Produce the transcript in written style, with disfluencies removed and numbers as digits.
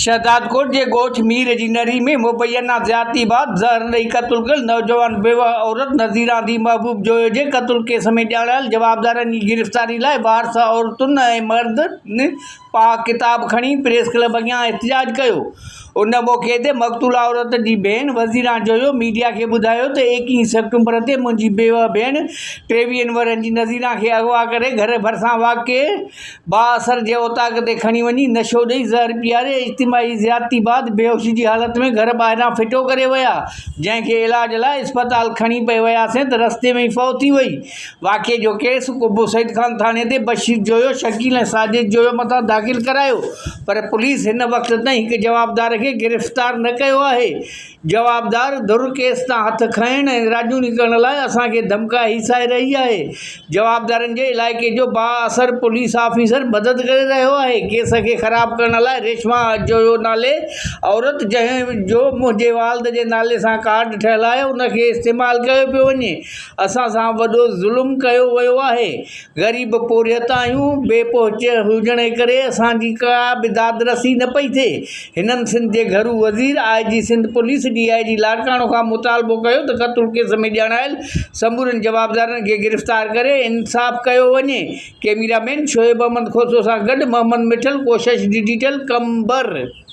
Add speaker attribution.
Speaker 1: شهدادڪوٽ جي ڳوٺ مير جي نري ۾ مبينا زيادتي بعد زهر ڏئي قتل ڪيل نوجوان بيوهه عورت نذيران ڌيء محبوب جويو جي قتل ڪيس ۾ ڄاڻايل جوابدارن جي گرفتاري لاء وارث عورتن ۽ مردن پاڪ ڪتاب کڻي پريس ڪلب اڳيان احتجاج ڪيو. ان موقعي تي مقتوله عورت جي ڀيڻ وزيران جويو ميڊيا کي ٻڌايو ته ايڪيهين سيپٽمبر تي منهنجي بيوهه ڀيڻ ٽيويهن ورهين جي نذيران کي اغوا ڪري گهر ڀرسان واقع بااثر جي اوطاق تي کڻي وڃي نشو ڏئي زهر پياري اجتماعي زيادتي بعد بيهوشي جي حالت ۾ گهر ٻاهران ڦٽو ڪري ويا جنهن کي علاج لاء اسپتال کڻي پئي وياسين ته رستي ۾ ئي فوت ٿي وئي. واقعي جو ڪيس قبو سعيد خان ٿاڻي تي بشير جويو، شڪيل ۽ ساجد جويو مٿان داخل ڪرايو پر پوليس هن وقت تائين هڪ جوابدار کي گرفتار نه ڪيو آهي. جوابدار ڌر ڪيس تان هٿ کڻڻ ۽ راڄوڻي ڪرڻ لاء اسان کي ڌمڪائي هيسائي رهي آهي. جوابدارن جي علائقي جو بااثر پوليس آفيسر مدد ڪري رهيو آهي. ڪيس کي خراب ڪرڻ لاء ريشما جويو نالي عورت جنهن جو منهنجي والد جي نالي سان ڪارڊ ٺهيل آهي ان کي استعمال ڪيو پيو وڃي. اسان سان وڏو ظلم ڪيو ويو آهي. غريب پورهيت آهيون، بي پهچ هجڻ جي ڪري اسان جي ڪا به دادرسي نه پئي ٿئي. هنن سنڌ جي گهرو وزير، I G Sindh police, D I G Larkana کان مطالبو ڪيو ته قتل ڪيس ۾ ڄاڻايل سمورن جوابدارن کي گرفتار ڪري انصاف ڪيو وڃي. ڪئميرا مين شعيب احمد کوسو سان گڏ محمد مٺل، ڪوشش ڊجيٽل، قمبر.